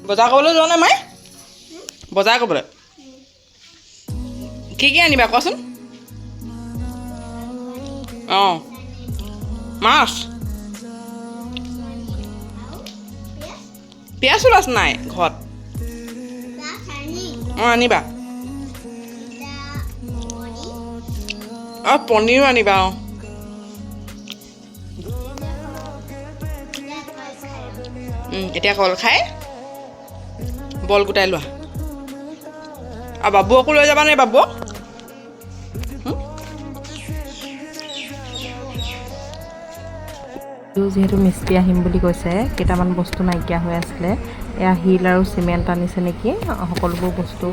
বজাৰ কৰিবলৈ যোৱা নাই মাই? বজাৰ কৰিবলৈ কি কি আনিবা কোৱাচোন? অঁ, মাছ, পিঁয়াজ ওলাইছে নাই ঘৰত? অঁ, আনিবা। অঁ, পনীৰো আনিবা। অঁ, এতিয়া কল খাই বল গোটাই লোৱা। আৰু বাবুকো লৈ যাবা নে বাবু? যিহেতু মিস্ত্ৰী আহিম বুলি কৈছে, কেইটামান বস্তু নাইকিয়া হৈ আছিলে। এয়া শিল আৰু চিমেণ্ট আনিছে নেকি। সকলোবোৰ বস্তু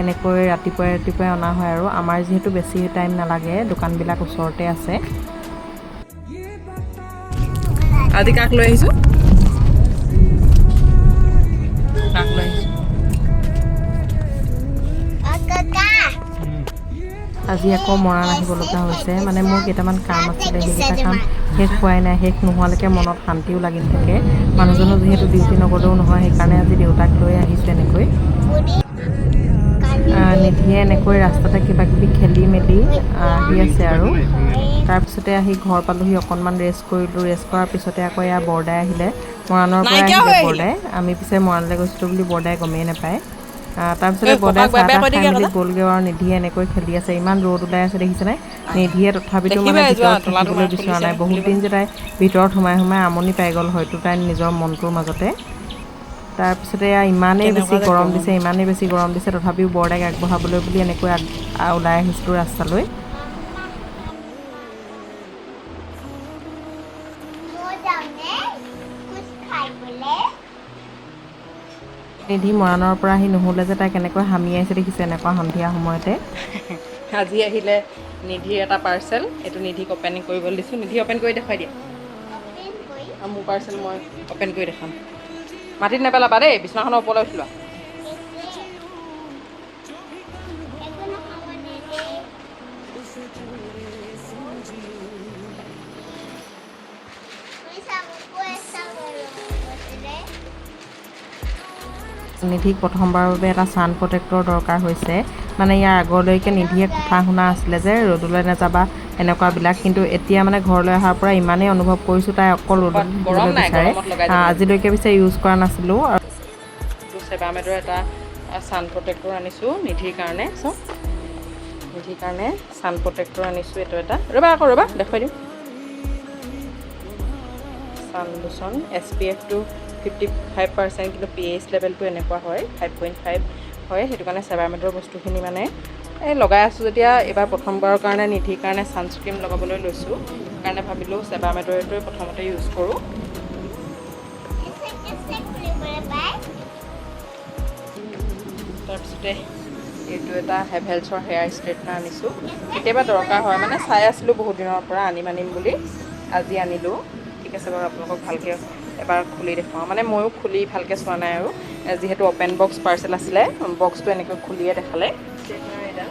এনেকৈ ৰাতিপুৱাই ৰাতিপুৱাই অনা হয় আৰু আমাৰ যিহেতু বেছি টাইম নালাগে, দোকানবিলাক ওচৰতে আছে। আজি কাক লৈ আহিছোঁ? কাক লৈ আহিছোঁ? আজি আকৌ মৰাণ আহিব লগা হৈছে। মানে মোৰ কেইটামান কাম আছিলে, সেইকেইটা কাম শেষ হোৱাই নাই। শেষ নোহোৱালৈকে মনত শান্তিও লাগি নাথাকে। মানুহজনো যিহেতু ডিউটি নগ'লেও নহয়, সেইকাৰণে আজি দেউতাক লৈ আহিছোঁ এনেকৈ। নিধিয়ে এনেকৈ ৰাস্তাতে কিবা কিবি খেলি মেলি আহি আছে আৰু তাৰপিছতে আহি ঘৰ পালোহি। অকণমান ৰেষ্ট কৰিলোঁ। ৰেষ্ট কৰাৰ পিছতে আকৌ এয়া বৰদাই আহিলে, মৰাণৰ পৰা নাইকিয়া আহিলে হৈ আহিলে। বৰদাই। আমি পিছে মৰাণলৈ গৈছিলোঁ বুলি বৰদাই গমেই নাপায়। তাৰপিছতে এই বৰদাই ককাক বাই চাহ বাই তাহ কৈ খাই দিয়া মেলি কথা। গ'লগৈ আৰু নিধিয়ে এনেকৈ খেলি আছে। ইমান ৰ'দ ওলাই আছে দেখিছেনে? নিধিয়ে তথাপিতো মানে দেখিবাই যোৱা, ভিতৰত তলাটো থাকিবলৈ মাৰি বিচৰা খুলিছে নাই। নে বহুত খুলিব? দিন যে তাই ভিতৰত সোমাই সোমাই আমনি পাই গ'ল হয়তো তাই নিজৰ মনটোৰ মাজতে। তাৰপিছতে এয়া ইমানেই বেছি কেনেকুৱা যে গৰম গৰম। দিছে, ইমানেই বেছি গৰম দিছে, তথাপিও বৰদাইক আগবঢ়াবলৈ বুলি এনেকৈ ওলাই আহিছিলোঁ ৰাস্তালৈ। মই যাওঁনে কুছ খাই বোলে। নিধি মৰাণৰ পৰা আহি নহ'লে যে তাই কেনেকৈ হামিয়াইছে দেখিছে এনেকুৱা সন্ধিয়া সময়তে। আজি আহিলে নিধিৰ এটা পাৰ্চেল। এইটো নিধিক অ'পেনিং কৰিবলৈ দিছোঁ। নিধি, অ'পেন কৰি দেখুৱাই দিয়া। অপেন কৰি। আৰু মোৰ পাৰ্চেল মই অ'পেন কৰি দেখাম। মাটিত নেপেলাবা দেই, বিচনাখনৰ ওপৰলৈ উঠি লোৱা। কেছে একো নহ'ব দে। পইচা পইচা কৈছিলে। নিধিক প্ৰথমবাৰৰ বাবে এটা ছান প্ৰটেক্টৰ দৰকাৰ হৈছে। মানে ইয়াৰ আগলৈকে নিধিয়ে কথা শুনা আছিলে যে ৰ'দলৈ নাযাবা এনেকুৱাবিলাক, কিন্তু এতিয়া মানে ঘৰলৈ অহাৰ পৰা ইমানেই অনুভৱ কৰিছোঁ তাই অকল ৰ'দত গৰম থাকিবলৈ নাই, বিচাৰে। গৰমত লগাই দিব লাগিব। আজিলৈকে পিছে ইউজ কৰা নাছিলোঁ আৰু এইটো চেবামেডৰ এটা ছান প্ৰটেক্টৰ আনিছোঁ নিধিৰ কাৰণে। চাওক, নিধিৰ কাৰণে ছান প্ৰটেক্টৰ আনিছোঁ এইটো এটা। ৰ'বা আকৌ, ৰ'বা, দেখুৱাই দিম। ছান লোচন, এছপিএফটো 55%, কিন্তু পিএইচ লেভেলটো এনেকুৱা হয়, 5.5 হয়। সেইটো কাৰণে চেবামেডৰ বস্তুখিনি মানে এই লগাই আছোঁ যেতিয়া এইবাৰ প্ৰথমবাৰৰ কাৰণে নিধিৰ কাৰণে ছানস্ক্ৰীম লগাবলৈ লৈছোঁ, সেইকাৰণে ভাবিলোঁ চেবামেডৰটোৱে প্ৰথমতে ইউজ কৰোঁ। কেছে কেছে খুলিবলৈ পায়। তাৰপিছতে এইটো এটা হেভেলছৰ হেয়াৰ ষ্ট্ৰেইটনাৰ আনিছোঁ। কেতিয়াবা দৰকাৰ হয়, মানে চাই আছিলোঁ বহুত দিনৰ পৰা আনিম আনিম বুলি, আজি আনিলোঁ। ঠিক আছে বাৰু, আপোনালোকক ভালকৈ এবাৰ খুলি দেখুৱাওঁ। মানে ময়ো খুলি ভালকৈ চোৱা নাই আৰু যিহেতু অ'পেন বক্স পাৰ্চেল আছিলে, বক্সটো এনেকৈ খুলিয়ে দেখালে। ষ্ট্ৰেইটনাৰ এডাল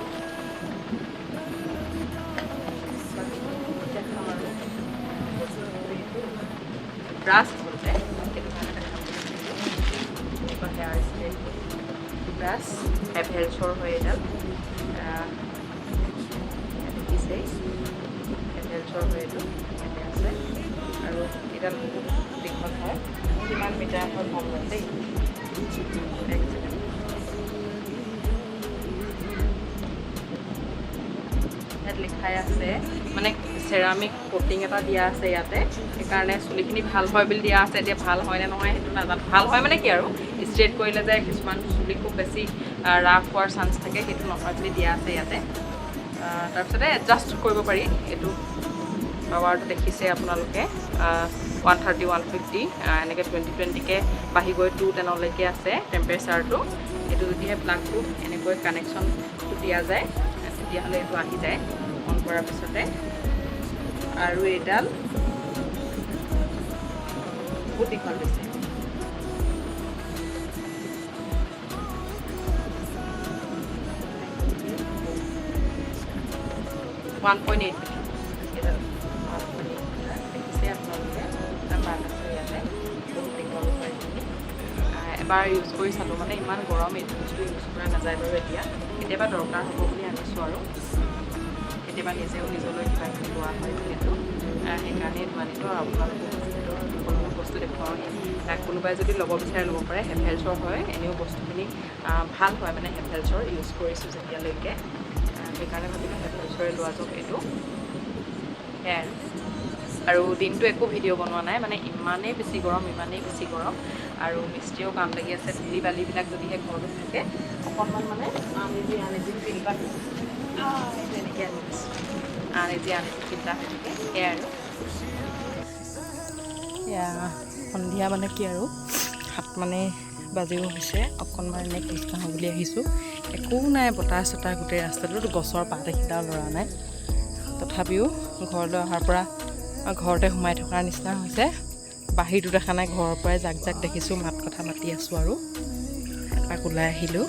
দেখাম আৰু ব্ৰাছ আচলতে, সেইটো কাৰণে দেখাম বুলি ভাবিলোঁ। এনেকুৱা হেয়াৰ ষ্ট্ৰেইট ব্ৰাছ, হেভেলছৰ হয় এডাল। দেখিছেই, হেভেলছৰ হয় এইটো। ইয়াতে আছে আৰু এইডাল বহুত দীঘল হয়। কিমান মিটাৰ হয় গম ল'ম দেই, এক ছেকেণ্ড। ইয়াত লিখাই আছে, মানে চেৰামিক কটিং এটা দিয়া আছে ইয়াতে, সেইকাৰণে চুলিখিনি ভাল হয় বুলি দিয়া আছে। এতিয়া ভাল হয় নে নহয় সেইটো নাজানো। ভাল হয় মানে কি আৰু ষ্ট্ৰেইট কৰিলে যে কিছুমান চুলি খুব বেছি ৰাফ হোৱাৰ চান্স থাকে, সেইটো নহয় বুলি দিয়া আছে ইয়াতে। তাৰপিছতে এডজাষ্ট কৰিব পাৰি। এইটো পাৱাৰটো দেখিছে আপোনালোকে, 130, 150, এনেকৈ 20 20কৈ বাঢ়ি গৈ 210লৈকে আছে টেম্পাৰেচাৰটো। এইটো যদিহে প্লাগটো এনেকৈ কানেকশ্যনটো দিয়া যায়, তেতিয়াহ'লে এইটো আহি যায় অন কৰাৰ পিছতে। আৰু এইডাল বহুত দীঘল দিছে। 1.8 মিটাৰ এইডাল, 1.8 মিটাৰ। দেখিছে আপোনালোকে, এটা পাত আছে ইয়াতে, বহুত দীঘল হয় এইখিনি। এবাৰ ইউজ কৰি চালোঁ। মানে ইমান গৰম, এইটো বস্তু ইউজ কৰা নাযায় বাৰু। এতিয়া কেতিয়াবা দৰকাৰ হ'ব বুলি আনিছোঁ আৰু কেতিয়াবা নিজেও নিজলৈ কিবা কিবি লোৱা হয় যিহেতু, সেইকাৰণে এইটো আনিলোঁ। আৰু আপোনালোকেও যিহেতু সকলোবোৰ বস্তু দেখুৱাওঁ, কোনোবাই যদি ল'ব বিচাৰে ল'ব পাৰে। হেভেলছৰ হয়, এনেও বস্তুখিনি ভাল হয়। মানে হেভেলছৰ ইউজ কৰিছোঁ যেতিয়ালৈকে, সেইকাৰণে ভাবিলোঁ হেভেলছৰে লোৱা যাওক এইটো। সেয়াই আৰু। আৰু দিনটো একো ভিডিঅ' বনোৱা নাই, মানে ইমানেই বেছি গৰম, ইমানেই বেছি গৰম আৰু মিস্ত্ৰীও কাম লাগি আছে। ধূলি বালিবিলাক যদিহে ঘৰটোত থাকে অকণমান, মানে আনইজি আনইজি ফিল পায়। তেনেকৈ আনি দিছোঁ, আনইজি আনইজি ফিল এটা হৈ থাকে। সেয়াই আৰু। এয়া সন্ধিয়া, মানে কি আৰু, 7 মানে বাজিও হৈছে। অকণমান এনেই খোজ কাঢ়োঁ বুলি আহিছোঁ। একো নাই, বতাহ চতাহ, গোটেই ৰাস্তাটোত গছৰ পাত এখিলাও লৰা নাই। তথাপিও ঘৰলৈ অহাৰ পৰা ঘৰতে সোমাই থকাৰ নিচিনা হৈছে। বাহিৰটো দেখা নাই, ঘৰৰ পৰাই যাক যাক দেখিছোঁ মাত কথা মাতি আছোঁ আৰু এপাক ওলাই আহিলোঁ।